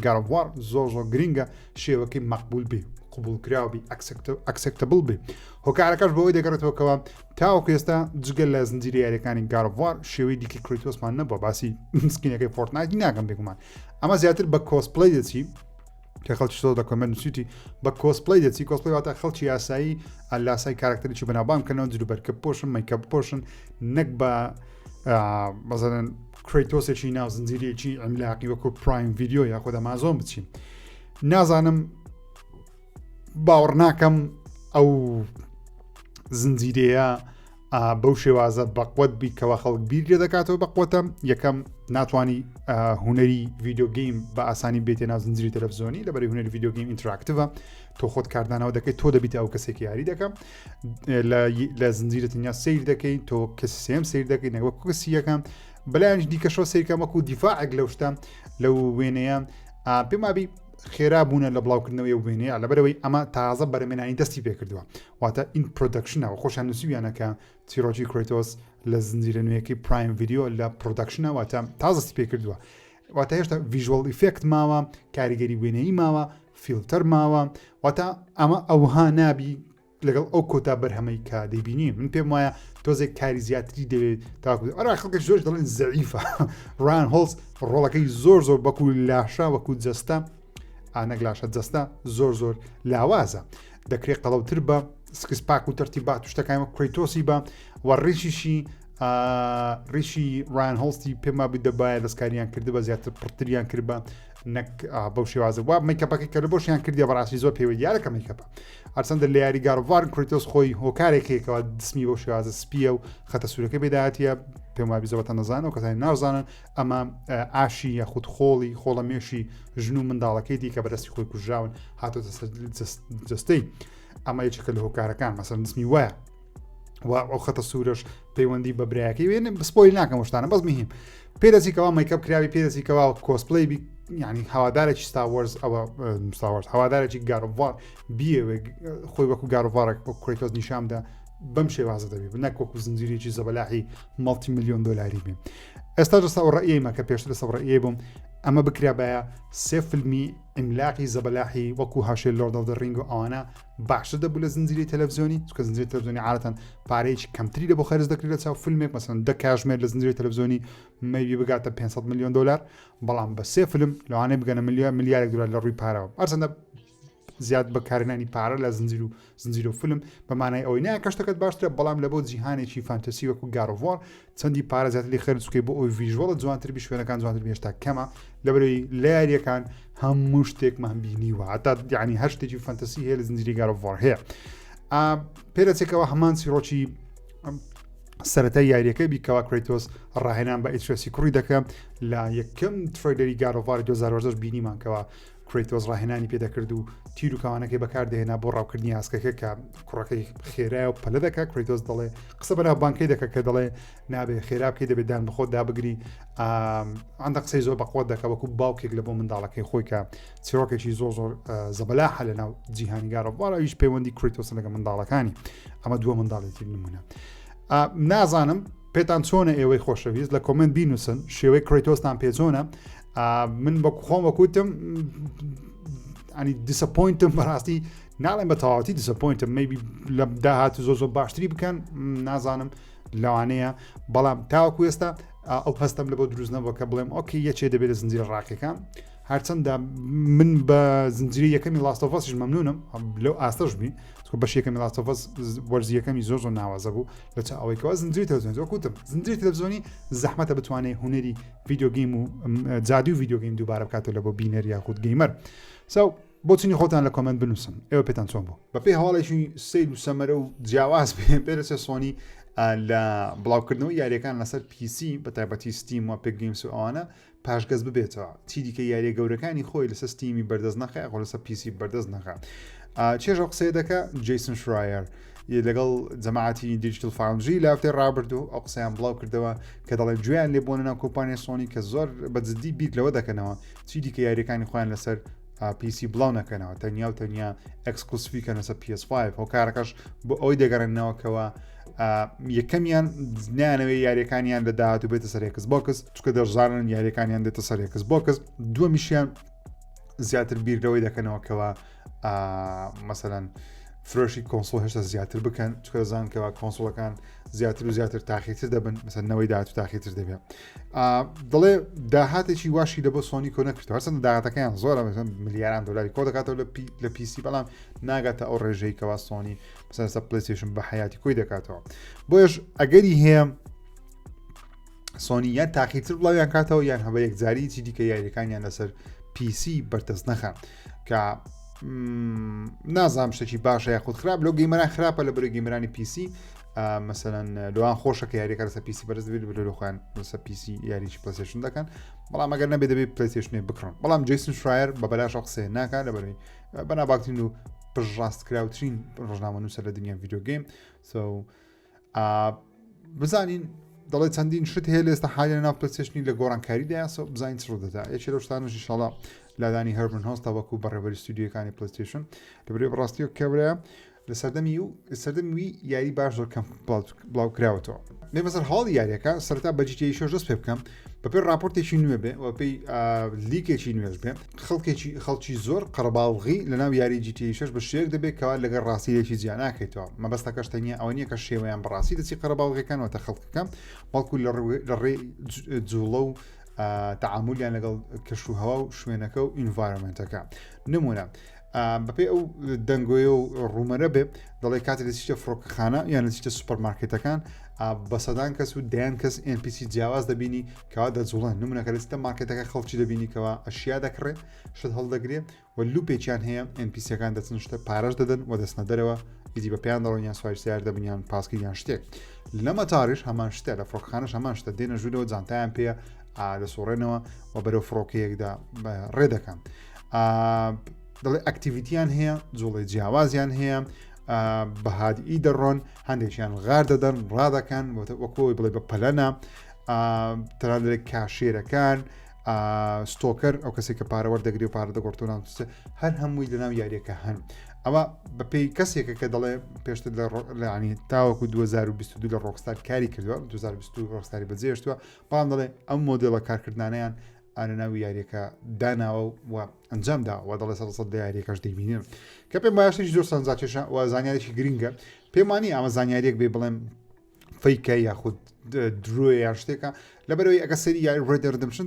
A: God of War زۆر زۆر گرنگە شێوەکەی مەقبول بێ قبولکراو بی acceptable بێ هۆکارەکەش بەوەی دەگەڕێتەوە کەەوە تاوەکو ئێستا جگە لە زنجیرە یاریەکانی God of War شێوەی دیکە Kratos مان نەبووە باسی skin ەکەی Fortnite ناکەم بێگومان ئەمە زیاتر بە کۆسپلی دەچی کە خەڵکی زۆر لە comment نووسیتی بە کۆسپلی دەچی کۆسپلی واتە خەڵکی یاسایی لاسای کارکتەرێکی بەناوبانگ کەنەوە جلوبەرکە پۆشن makeup پۆشن نەک بە مەزەن Kratos ێکی ناو زنجیرەیەکی عملاقی وەکو Prime Video یاخود ئەمازۆن بچین نازانم. باوەڕ ناکەم ئەو زنجیرەیە بەو شێوازە بەقوت بی کەوا خەڵک بیر لێ دەکاتەوە بەقوتە یەکەم ناتوانانی هوەری video game بە ئاسانی بێتێ ناو زنجیری تەلەڤزیۆنی لەبەری هوەری video game interactive ە تۆ خۆت کاردانەوە دەکەیت تۆ دەبیتە ئەو کەسێکی یاری دەکەم لە زنجیرە تەنیا سیر دەکەیت تۆ کەسی سێم سیر دەکەیت نەوەک کەسی یەکەم بەلایەنش دیکەشەوە سیرکەم وەکو دیفاعێک لەو شتە لەو وێنەیە پێم وابی خێرا بوونە لە بڵاوکردنەوەی وێنەیە لەبەرەوەی ئەمە تازە بەرەمێنانی دەستی پێکردووە واتە in production ەوە خۆشیان نووسیویانە کە چیرۆکی کرێتۆس لە زنجیرە نوێیەکەی Prime Video لە production ە واتە تازەستی پێکردووە واتە هێشتا visual effect ماوە کاریگەری وێنەیی ماوە فیلتەر ماوە واتە ئەمە ئەوها نابی لەگەڵ ئەو کۆتا بەرهەمەی کە دەیبینی من پێم وایە تۆزێک کاری زیاتری دەوێت تاکو ئەرا خەڵکە زۆر دەڵێن زەعیفە ڕان هۆڵز ڕۆڵەکەی زۆر زۆر بەکو لاشە وەکو جەستە ئانەک لاشە جەستە زۆر زۆر لاوازە دەکرێت قەڵەوتر بە six pack و تەرتیبات و شتەکانی وەک کرەیتۆسی بە و ڕیشیشی ڕیشی ڕان هۆڵستی پێما بوو دەبایە دەستکاریان کرد بە زیاتر پڕتریان کرد بە نەک بەو شێوازە وا makeup ەکەی کە لە بۆشیان کردی بەڕاستی زۆر پێوە دیارە کە makeup ە هەرچەندە لە یاری God of War کرەیتۆس خۆی هۆکارێک هەیەکەوە دسمی بەو شێوازە سپیە و خەتە سوورەکە بێداهاتیە پێم وابی زۆرتان نەزانن و کەسانی نازانن ئەمە ئاشی یاخود خۆڵی خۆڵەمێشی ژن و منداڵەکەی دیکە بەدەستی خۆی کوژراون هاتۆتە سەر جستەی ئەمە یەکێکە لە هۆکارەکان مەسەن نسمی وایە و ئەو خەتە سوورەش پەیوەندی بە برایەکەی وێنە spoil ناکەم شتانە بەس مهم پێدەچیکەوە makeup کراوی پێدەچیکەوە کۆسپلی بی ینی هەوادارێکی Star Wars ئەوە Star Wars هەوادارێکی God of War بیەوێ خۆی وەکو God of War ێک وەک کرەیتۆس نیشاندا بەم شێوازە دەبی نەک وەکو زنجیرێکی زەبەلاحی multi میلیۆن دلاری بێ ئێستا جەستا ئەو ڕەئیمە کە پێشتر لەسەر ڕەئیە بووم ئەمە بکرابایە سێ فیلمی ئیملاقی زەبەلاحی وەکو هاشێ Lord of the Ring و ئەوانە باشتر دەبوو لە زنجیری تەلەڤزیۆنی چکە زنجیری تەلەڤزیۆنی عادەتەن پارەیەکی کەمتری لە بۆ خەرج دەکرێت لە چاو فیلمێک مەسەن دە کاژمێر لە زنجیری تەلەڤزیۆنی maybe بگاتە 500 میلیۆن دلار بەڵام بە سێ فیلم لەوانەیە بگەنە ملیۆن ملیارێک دلار لە ڕووی پارەوە هەرچەندە زیاد بەکارهێنانی پارە لە زنجیر و زنجیرە و فیلم بە مانای ئەوەی نایە کە شتەکەت باشترە بەڵام لە بۆ جیهانێکی fantasy وەکو God of War چەندی پارە زیاتر لێ خەرج بکەی بۆ ئەوی visual ە جوانتر بی شوێنەکان جوانتر بی هێشتا کەمە لەبەرەوەی لە یاریەکان هەموو شتێکمان بینیوە هەتا یعنی هەر شتێکی fantasy هەیە لە زنجیری God of War هەیە پێدەچێتەوە هەمان چیرۆکی سەرەتای یاریەکە بیکەوە کرەیتۆس ڕاهێنان بە ئەترێسی کوڕی دەکە لە یەکەم trailer ی God of War 2010 بینیمانکەوە کرەیتۆس ڕاهێنانی پێ دەکرد و تیر و کەوانەکەی بەکاردەهێنا بۆ ڕاوکردنی ئاسکەکە کە کوڕەکەی خێرایە و پەلە دەکات کرەیتۆس دەڵێ قسە بەناو بانکەی دەکە کە دەڵێ نابێ خێرا بکەی دەبێت دان بەخۆت دابگری ئەندە قسەی زۆر بەقوت دەکە وەکو باوکێک لە بۆ منداڵەکەی خۆی کە چیرۆکێکی زۆر زۆر زەبەلاحە لە ناو جیهانی God of War ئەویش پەیوەندی کرەیتۆس لەگە منداڵەکانی ئەمە دووە منداڵێکی نمونە نازانم پێتان چۆنە ئێوەی خۆشەویست لە comment بینوسن شێوەی کرەیتۆستان پێ چۆنە من بە خۆم وەکوتم ئەنی disappoint م بەڕاستی ناڵێم بە تەواوەتی disappoint م maybe لە داهات زۆر زۆر باشتری بکەن نازانم لەوانەیە بەڵام تاوەکو ئێستا ئەو هەستم لە بۆ دروست نەبووە کە بڵێم okay یەکێ دەبێت لە زنجیرە ڕاقیەکان هەرچەندە من بە زنجیری یەکەمی Last of Us یش مەمنونم لەو ئاستەش بی بەش یەکەمی Last of Us وەرزی یەکەمی زۆر زۆر ناوازە بوو لە چ ئەوەیکەوە زنجیری تەلەڤزیۆنی وەکوتم زنجیری تەلەڤزیۆنی زەحمەتە بتوانێت هونەری video game و جادوی video game دووبارە بکاتەوە لە بۆ بینەر یاخود gamer so بۆچونی خۆتان لە comment بنووسن ئێوە پێتان چۆن بوو بەپێی هەواڵێکی سیر و سەمەرە و جیاواز پێ پێدەچێت سۆنی لە بڵاوکردنەوەی یاریەکان لەسەر PC بە تایبەتی Steam و Epic Games و ئەوانە پاشگەز ببێتەوە چی دیکە یاریە گەورەکانی خۆی لەسەر Steam ی بەردەست نەخە یاخۆ لەسەر PC بەردەست نەخە چێژە قسەیە دەکە جیسن شرایەر لەگەڵ جەماعەتی Digital Foundry لە هەفتەی ڕابردوو ئەو قسەیان بڵاو کردەوە کە دەڵێن گوێیان لێ بۆنە ناو کۆمپانیای سۆنی کە زۆر بە جدی بیر لەوە دەکەنەوە چی دیکە یاریەکانی خۆیان لەسەر PC بڵاو نەکەنەوە تەنیا و تەنیا exclusive ی کەنە سەر PS5 هۆکارەکەش بۆ ئەوەی دەگەڕێنەوە کەەوە یەکەمیان نیانەوەی یاریەکانیان لە داهاتوو بێتە سەر Xbox چکە دەشزانن یاریەکانیان دێتە سەر Xbox دووەمیشیان زیاتر بیر لەوەی دەکەنەوە کەەوە مەسەەن فرۆشی console هێشتا زیاتر بکەن چکە دەزان کەوا console ەکان زیاتر و زیاتر تاخیتر دەبن مەسەر نەوەی داهات و تاخیتر دەبێت دەڵێ داهاتێکی واشی لە بۆ سۆنی کۆ نەکردەوە هەرچەندە داهاتەکەیان زۆرە ملیاران دلاری کۆ دەکاتەوە لە پی لە PC بەڵام ناگاتە ئەو ڕێژەی کەوا سۆنی مەسەر PlayStation بە حیاتی کۆی دەکاتەوە بۆیش ئەگەری هەیە سۆنی یان تاقیتر بڵاویان کاتەوە یان هەبە یەکجاری چی دیکە یاریەکانیان لەسەر PC بەرتەست نەخە کە. نازانم شتێکی باشە یاخود خراپ لۆ gamer ان خراپە لە بەرەی gamer انی PC مەسەەن لەوان خۆشە کە یاریەکە لەسەر PC بەرز دەبێت بلۆ خۆیان لەسەر PC یاریی PlayStation دەکەن بەڵام ئەگەر نەبێت دەبێت PlayStation ێ بکڕن بەڵام جیسن شرایەر بە بەلاش قسەیە ناکات لە بەرەی بەناباکترین و پشتڕاستکراوترین ڕۆژنامە نووسە لە دنیا video game so بزانین دەڵێ چەندین شت هەیە لێستا حالی ناو PlayStation ی لە گۆڕانکاریدا so بزانین چ ڕوودەدا یەکێ لەو شتانەش ئینشاڵا لادانی هەرمن هۆستە وەکو بەڕێوەری ستودیۆکانی PlayStation لەبەرەی بەڕاستی و کەورە لە سەردەمی و سەردەمی وی یاری باش زۆر کەم بڵاو کراوەتەوە بێ بەسەر هەواڵی یاریەکە سەرتا بە GTA شەش دەست پێ بکەم بەپێی راپۆرتێکی نوێ بێ و پێی leak ێکی نوێش بێ خەڵکێکی خەڵکی زۆر قەرەباڵغی لەناو یاری GTA شەش بە شێوەیەک دەبێت کەوا لەگەڵ ڕاستیەکی جیا ناکەیتەوە مەبەستەکەش تەنیا ئەوە نییە کە شێوەیان بەڕاستی دەچی قەرەباڵغەکان واتە خەڵکەکە بەڵکو لە ڕێ جوڵە و تەعامولیان لەگەڵ کەش و هەوا و شوێنەکە و environment ەکە نمونە بەپێی ئەو دەنگۆیە و rumor ە بێ دەڵێ کاتێ دەچیتە فڕۆکەخانە یان دەچیتە سوپەرمارکێتەکان بە سەدان کەس و دەیان کەس NPC جیاواز دەبینی کەوا دەجوڵێن نمونەکە دەچیتە مارکێتەکە خەڵکی دەبینی کەوا ئەشیا دەکڕێ شت هەڵدەگرێ و loop ێکیان هەیە NPC ەکان دەچن شتە پارەش دەدەن و دەستنە دەرەوە ئیدی بە پێیان دەڕۆن یان سواری سیار دەبن یان پاسکی یان شتێک لە مەتاریش هەمان شتە لە فڕۆکخانەش هەمان شتە دێنە ژوورەوە جانتایان پێیە دەسوڕێنەوە و بەرەو فڕۆکەیەکدا ڕێ دەکەن. دەڵێ activity یان هەیە جوڵی جیاوازیان هەیە بەهادی دەڕۆن هەندێکیان غار دەدەن ڕادەکەن وەکۆی بڵێ بە پەلەنە تەنانەت cashier ەکان stocker ئەو کەسێک کە پارە وەردەگری و پارە دەگۆڕتەوە ناو هەر هەمووی لەناو یاریەکە هەن ئەوە بەپێی کەسێکە کە دەڵێ پێشتر لە لەعنی تاوەکو 2022 لە ڕۆکستار کاری کردووە 2022 ڕۆکستاری بەجێشتووە بەڵام دەڵێ ئەم مۆدێڵە کارکردانیان ئانە ناو یاریەکە داناوە و ئەنجام دا و دەڵێ سەد لە یاریەکەش دەیبینن کە پێم وایە شتێکی زۆر سەرنجڕاکێشە و زانیارێکی گرنگە پێم وانییە ئەمە زانیاریەک بێ بڵێم fake ە یاخود درۆیە یان شتێکە لەبەرەوەی ئەگە سەری یاری Red Redemption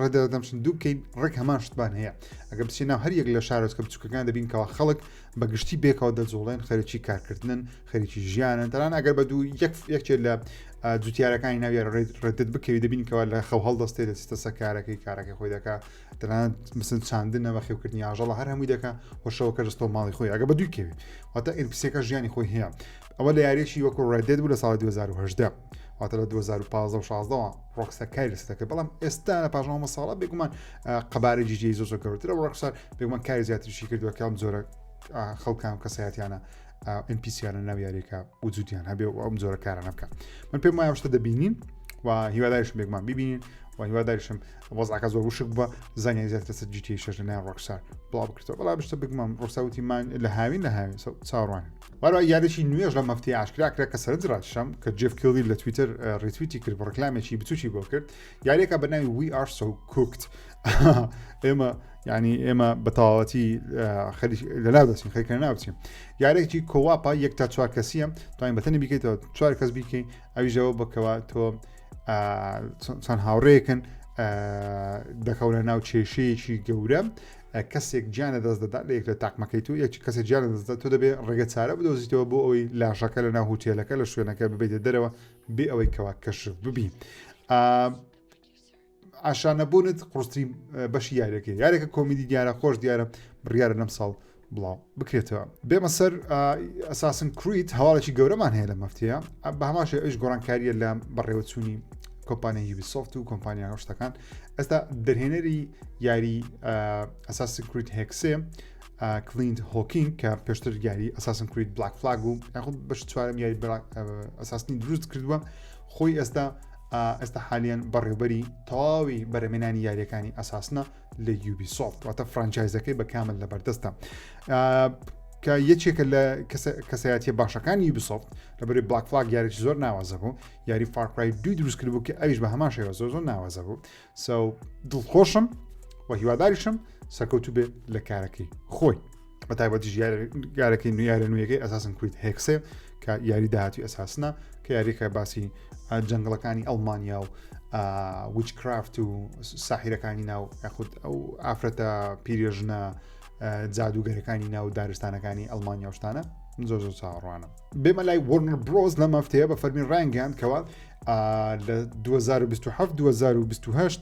A: Red Redemption دوو بکەین ڕێک هەمان شتمان هەیە ئەگە بچێ ناو هەر یەک لە شارۆچکە بچووکەکان دەبین کەوا خەڵک بە گشتی بێکەوە دەجوڵێن خەریکی کارکردنن خەریکی ژیانن تەنان ئەگەر بە دوو یەک یەکێ لە جوتیارەکانی ناویان Red Dead بکەوی دەبین کەوا لە خەو هەڵدەستێ دەچێتە سەر کارەکەی کارەکەی خۆی دەکا تەنانەت مسن چاندنە بەخێوکردنی ئاژەڵە هەر هەمووی دەکا و شەوەکە دەستەوە ماڵی خۆی ئەگە بە دووی کەوی واتە NPC ەکە ژیانی خۆی هەیە ئەوە لە یاریەکی وەکو Red Dead بوو لە ساڵی 2018 واتە لە 2015 و 16 ڕۆکستار کاری لەسەر دەکرد بەڵام ئێستا لە پاش ئەو ساڵە بێگومان قەبارەی GTA زۆر زۆر گەورەترە و ڕۆکستار بێگومان کاری زیاتریشی کردووە کە ئەم جۆرە خەڵکان و کەسایەتیانە NPC یانە ناو یاریەکە وجودیان هەبێ و ئەم جۆرە کارانە بکە من پێم وایە شتە دەبینین و هیواداریشم بێگومان ببینین و هیواداریشم وەزعەکە زۆر وشک بووە زانیاری زیاتر لەسەر GTA 6 لەلایەن ڕۆکستار بڵاو بکرێتەوە بەڵام شتە بگومان ڕۆکستار وتی مان لە هاوین لە هاوین چاوەڕوانین وەروە یاریی نوێژ لەم هەفتەیە ئاشکرا کرا کە سەرنج ڕاکشام کە جێف کیلی لە تویتەر retweet ی کرد بۆ ڕکلامێکی بچوکی بۆ کرد یاریەکە بە ناوی We Are So Cooked ئێمە یعنی ئێمە بە تەواوەتی خەریک لەناو دەچین خەریکە لەناو بچین یاریێکی co-op ە یەک تا چوار کەسیە توانین بەتەنی بیکەیتەوە چوار کەس بیکەین ئەویشەوە بکەوە تۆ چەند هاوڕێکن دەکەونە ناو کێشەیەکی گەورە کەسێک گیانە دەست دەدات لە یەک لە تاقمەکەی تو یەکی کەسێک گیانە دەست دەدات تۆ دەبێ ڕێگە چارە بدۆزیتەوە بۆ ئەوەی لاشەکە لە ناو هوتێلەکە لە شوێنەکە ببیتە دەرەوە بێ ئەوەی کەوا کەشف ببی. ئاشانەبوونت قورسترین بەشی یاریەکەی یارێکە کۆمیدی دیارە خۆش دیارە بڕیارە لەم ساڵ بڵاو بکرێتەوە بێمە سەر Assassin's Creed هەواڵێکی گەورەمان هەیە لە مەفتەیە بە هەماشێ ئەوش گۆڕانکاریە لە بەڕێوەچوونی کۆمپانیا Ubisoft و کۆمپانیا شتەکان ئێستا دەرهێنەری یاری Assassin's Creed هێکسێ کلینت هۆکینگ کە پێشتر یاری Assassin's Creed Black Flag و یاخود بەش چوارم یاری Assassin ی دروست کردووە خۆی ئێستا ئێستا حالیان بەڕێوبەری تەواوی بەرەمێنانی یاریەکانی Assassin ە لە Ubisoft واتە franchise ەکەی بە کامل لە بەردەستە کە یەکێکە لە کەسایەتیە باشەکانی Ubisoft لە بەری Black Flag یاریی زۆر ناوازە بوو یاری Far Cry دوی دروست کرد بوو کە ئەویش بە هەمان شێوە زۆر زۆر ناوازە بوو so دڵخۆشم و هیواداریشم سەرکەوتوو بێ لە کارەکەی خۆی بە تایبەتیش یارەکەی نویارە نوێیەکەی Assassin's Creed هێکسێ کە یاری داهاتوی Assassin ە کە یاریەکە باسی jungle ەکانی ئەڵمانیا و witchcraft و ساحیرەکانی ناو یاخود ئەو ئافرەتە پیرێژنە جادوگەرەکانی ناو دارستانەکانی ئەڵمانیا و شتانە زۆر زۆر چاوەڕوانم بێمە لای Warner Bros لەم هەفتەیە بە فەرمی ڕانگەیان کەوا لە 2027 2028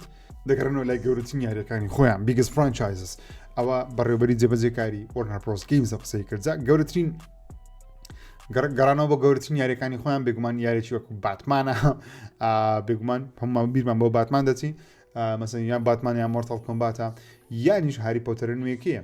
A: دەگەڕنەوە لای گەورەترین یاریەکانی خۆیان biggest franchises. ئەوە بەڕێوبەری جێبەجێکاری Warner Bros Games ە قسەی کرد جا گەورەترین گەڕانەوە بۆ گەورەترین یاریەکانی خۆیان بێگومان یاریی وەکو باتمانە بێگومان هەمومان بیرمان بۆ باتمان دەچی مەسەن یان باتمان یان Mortal Kombat ە یانیش Harry Potter ە نوێکەیە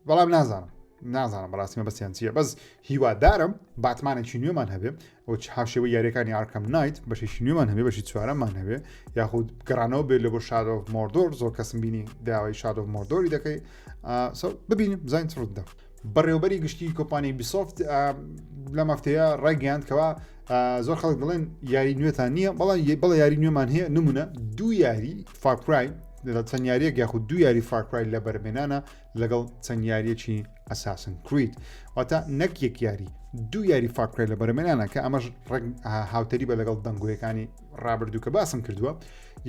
A: بەڵام نازانم نازانم بەڕاستی مەبەستیان چییە بەس هیوادارم باتمانێکی نوێمان هەبێ و هاوشێوە یاریەکانی Arkham Knight بەشێکی نوێمان هەبێ بەشی چوارەمان هەبێ یاخود گەڕانەوە بێت لە بۆ Shadow Mordor زۆر کەسم بینی داوای Shadow Mordor ی دەکەی ببینیم بزانین چ ڕوودەدا بەڕێوبەری گشتی کۆمپانی Ubisoft لەم هەفتەیە ڕایگەیاند کەوا زۆر خەڵک دەڵێن یاری نوێتان نییە بەڵام بەڵێ یاری نوێمان هەیە نمونە دوو یاری Far Cry لە چەند یاریەک یاخود دوو یاری Far Cry لە بەرمێنانە لەگەڵ چەند یاریەکی Assassin's Creed واتە نەک یەک یاری دوو یاری Far Cry لە بەرمێنانە کە ئەمەش ڕێک هاوتەری بە لەگەڵ دەنگۆیەکانی ڕابردوو کە باسم کردووە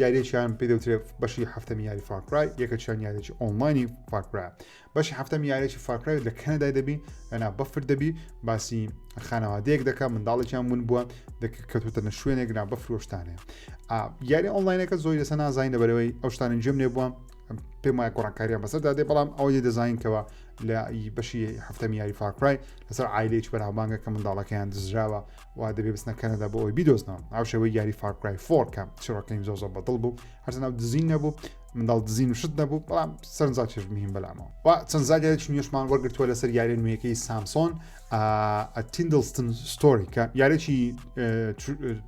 A: یاریەکیان پێدەوترێت بەشی هەفتەمی یاری Far Cry یەکەچیان یاریی ئۆنلاینی Far Cry بەشی هەفتەم یاریی Far Cry لە کەنەدای دەبی لەنا بەفر دەبی باسی خانەوادەیەک دەکە منداڵێکیان ون بووە کەوتوتە نە شوێنێک نا بەفرۆشتانێ یاری ئۆنلاینەکە زۆری لەسە نازانین لەبەرەوەی ئەو شتانە گوێم لێ بووە پێم وایە گۆڕانکاریان بەسەردا دێ بەڵام ئەوەی دەزانین کەەوە لە بەشی هەفتەم یاری Far Cry لەسەر عیلێکی بەناوبانگە کە منداڵەکەیان دزراوە و دەبێ بچنە کەنەدا بۆ ئەوی بیدۆزنەوە هاوشێوەی یاری Far Cry four کە چیڕۆکەکەی زۆر زۆر بەدڵ بوو هەرچەند دزین نەبوو منداڵ دزین و شت نەبوو بەڵام سەرنجا چێژ مهم بەلامەوە و چەند زانیاریی نوێشمان وەرگرتووە لەسەر یاری نوێیەکەی Samsung Tindelstone Story کە یاریی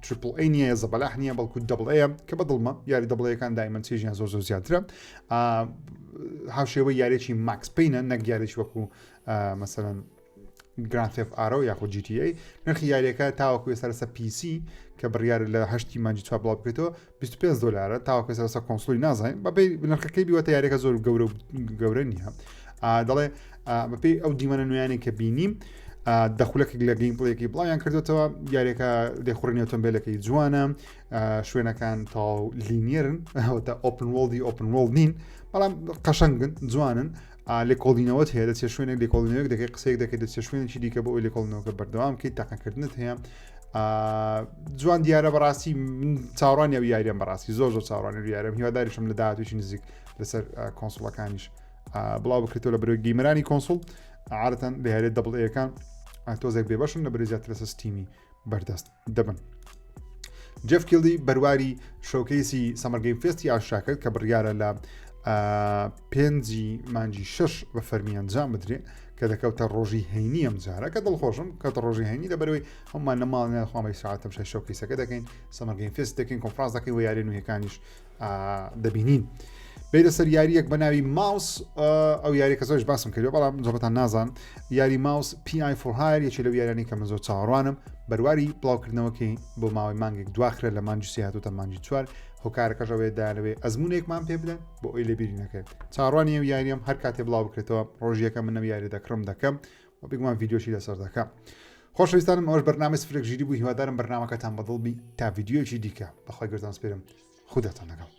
A: triple A نییە زەبەلاح نییە بەڵکو double A یە کە بەدڵمە یاری double A یەکان دایمەن چێژیان زۆر زۆر زیاترە هاوشێوەی یاریی Max Payne ە نەک یاریی وەکو مەسەلەن Grand Theft Auto یاخود GTA نرخی یاریەکە تاوەکو ئێستا لەسەر PC کە بڕیار لە هەشتی مانگی چوار بڵاو بکرێتەوە 25 دلارە تاوەکو ئێستا لەسەر console ی نازانین بەپێی نرخەکەی بیوەتە یاریەکە زۆر گەورە گەورە نییە دەڵێ بەپێی ئەو دیمەنە نوێیانەی کە بینیم دەخولەکێک لە gameplay ەکەی بڵاویان کردوێتەوە یاریەکە لێخوڕینی ئۆتۆمبیلەکەی جوانە شوێنەکان تاو linear ن ئەوەتە open world ی open world نین بەڵام قەشەنگن جوانن لێکۆڵینەوەت هەیە دەچێت شوێنێک لێکۆڵینەوەک دەکەی قسەیەک دەکەی دەچێت شوێنێکی دیکە بۆ ئەوی لێکۆڵینەوەکە بەردەوام بکەیت تاقەکردنت هەیە جوان دیارە بەڕاستی من چاوەڕوانی ئەو یاریەم بەڕاستی زۆر زۆر چاوەڕوانی ئەو یاریەم هیواداریشم لە داهاتووی نزیک لەسەر console ەکانیش بڵاو بکرێتەوە لە بەرەوەی gamer انی console عادەتەن لە یاریە double A یەکان تۆزێک بێبەشن لە بەرەی زیاتر لەسەر Steam ی بەردەست دەبن. جێف کیلی بەرواری showcase ی Summer Game Fest ی ئاشکرا کرد کە بڕیارە لە پێنجی مانگی شەش بە فەرمی ئەنجام بدرێ کە دەکەوتە ڕۆژی هەینی ئەم جارە کە دڵخۆشم کەوتە ڕۆژی هەینی لەبەرەوەی هەمومان لە ماڵ خۆمەی ساعتم شای showcase ەکە دەکەین Summer Game Fest دەکەین کۆنفرانس دەکەین و یاری نوێەکانیش دەبینین. بێتە سەر یاریەک بە ناوی ماوس ئەو یاری کە زۆرش باسم کردو بەڵام زۆربەتان نازان یاری ماوس PI for Hire یەکی لەو یارانی کە من زۆر چاوەڕوانم بەرواری بڵاوکردنەوەکەی بۆ ماوەی مانگێک دواخرە لە مانگی سێ هاتوتە مانگی چوار هۆکارەکەش ئەوەیە دایانەوێ ئەزمونێکمان پێ بدەن بۆ ئەوی لەبیری نەکەێت چاڕوانی ئەو یاریەم هەر کاتێ بڵاو بکرێتەوە ڕۆژیەکە من ئەو یاری دەکڕم دەکەم و بێگومان ڤیدیۆشی لەسەر دەکەم خۆشەویستانم ئەوەش بەرنامەی سفرێک ژیری بوو هیوادارم بەرنامەکەتان بەدڵ بی تا ڤیدیۆیەکی دیکە بەخوای گەورەتان سپێرم خوداتان لەگەڵ.